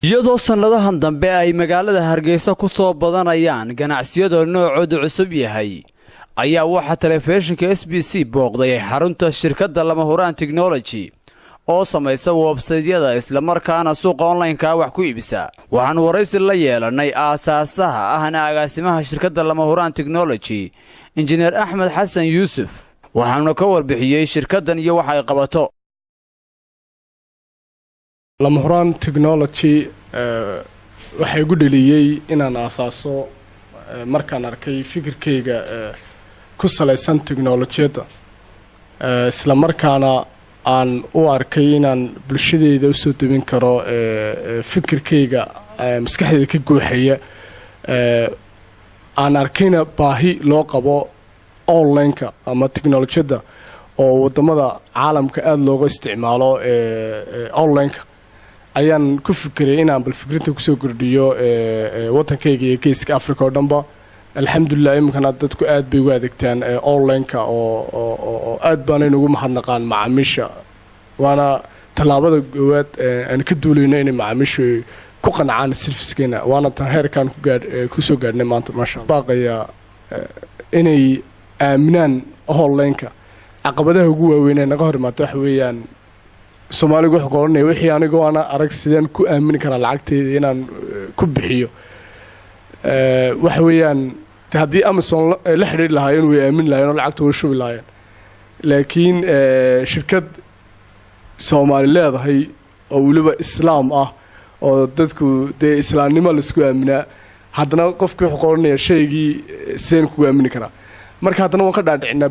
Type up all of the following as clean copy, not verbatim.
Iyadoo sannadahan dambe ay magaalada Hargeysa ku soo badanayaan ganacsiyada noocoodu cusub yahay, ayaa waxaa telefishinka SBC booqday xarunta shirkadda Lama Huraan Technology oo samaysa websaytyada, islamarkaana suuqa onlineka wax ku iibisa. Waxaan waraysi la yeelannay aasaasaha ahna agaasimaha shirkadda Lama Huraan Technology, Injineer Axmed Xasan Yuusuf. Waxaanuna ka warbixiyey shirkaddan iyo waxa ay qabato. Lamahuraan Technology waxaa igu dheliyey inaan aasaaso markaan arkay fikirkayga ku salaysan teknolojiyadda, isla markaana aan u arkay inaan bulshadeyda usoo debin karo fikirkayga maskaxdeyda ka guuxaya, aan arkayna baahi loo qabo online-ka ama teknolojiyadda oo wadamada caalamka aada looga isticmaalo online-ka, ayaan ku fikiray inaan bal fikrinta kusoo kordhiyo waddankayga iyo Geeska Africa oo dhanba. Alxamdulilah, iminkana dadku aad bay ugu adeegtaan online-ka oo aad baanaynu ugu mahadnaqaan macaamiisha, waana tallaabada koowaad aan ka duulayno inay macaamiishu ku qancaan servicekeena, waana tan heerkaan kusoo gaadhnay maanta, maasha Allah. Baaqaya inay aaminaan online-ka. Caqabadaha ugu waaweyn ee naga hor imaata waxa weeyaan, Soomaaligu wuxuu ka odhanaya, "Wixii anigoo ana arag, sideen ku aamini karaa lacagteyda inaan ku bixiyo?" Waxa weeyaan, haddii Amazon la xidhiiri lahaayeen, way aamin lahayen oo lacagta way shubi lahaayeen, laakiin shirkad Soomaali leedahay oo weliba Islaam ah oo dadku dee islaamnimo laisku aaminaa, haddana qofkii wuxuu ka odhanaya, "Shaygii sideen kugu aamini karaa?" Marka haddana waan ka dhaadhicinaa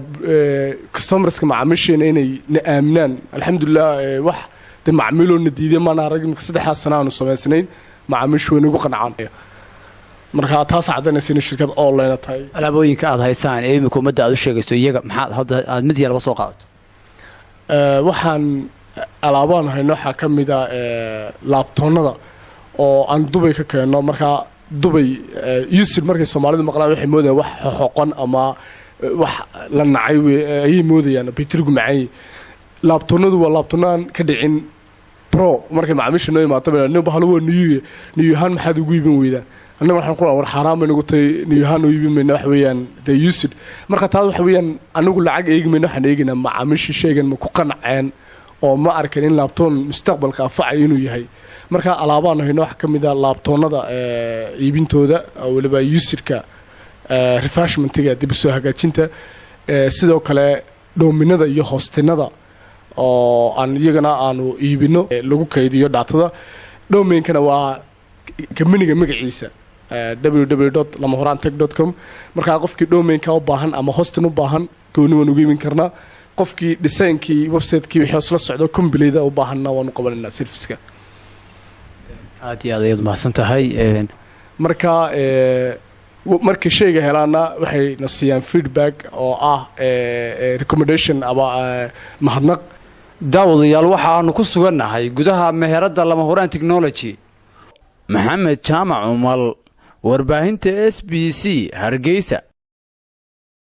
customerska, macaamiisheena, inay na aaminaan. Alxamdulilah, wax de macmiiloo na diiday maana arag. Imika 3daas sana aanu samaysnayn, macaamiishu way nagu qancaan. Marka taas caddaynaysa inay shirkad online tahay. Alaabooyinka aad haysaan ee imika ummadda aad u sheegayso iyaga, maxaad hadda aad mid yalaba soo qaadato? Waxaan alaabaan hayno waxaa ka mid a laptopyada oo aan Dubay ka keenno. Markaa Dubay used markay Soomaalidu maqlaan, waxay moodayaan wax xoqon ama wax la nacay ayay moodayaan, baytrigu macaanyi. Laptopyadu waa laptopyo aan ka dhicin pro. Markay macaamiisha noo imaato, nin bahalo waa new, new ahaan maxaad ugu iibin weydaan? Annaga waxaan ku war xaaraan bay nagu tahay, new ahaan u iibin mayna, waxa weeyaan dee used. Marka taas waxa weeyaan, anigu lacag eegi mayno, waxaan eegaynaa macaamiisha sheegan ma ku qanceen oo ma arkan in laptop mustaqbalka anfacayo inuu yahay. Marka alaabaan hayno waxaa ka mid a laptopyada iibintooda, weliba usedka, refurbishmentiga, dib usoo hagaajinta, sidoo kale domainada iyo hostingada oo aan iyagana aanu iibino, lagu kaydiyo datada. Domainkana waa companyga magaciisa, www.lamahuraantech.com. Markaa qofkii domainka u baahan ama hosting u baahan, gooni waan ugu iibin karnaa. Qofkii designkii websitekii wixii isla socdo complete u baahanna, waanu qabanaynaa serviceka. Aad iyo aad ayaad mahadsan tahay. Marka markay shayga helaana, waxay na siiyaan feedback oo ah recommendation ama mahadnaq. Daawadayaal, waxa aanu ku sugannahay gudaha meheradda Lama Huraan Technology. Maxamed Jaamac Umal, warbaahinta SBC, Hargeysa.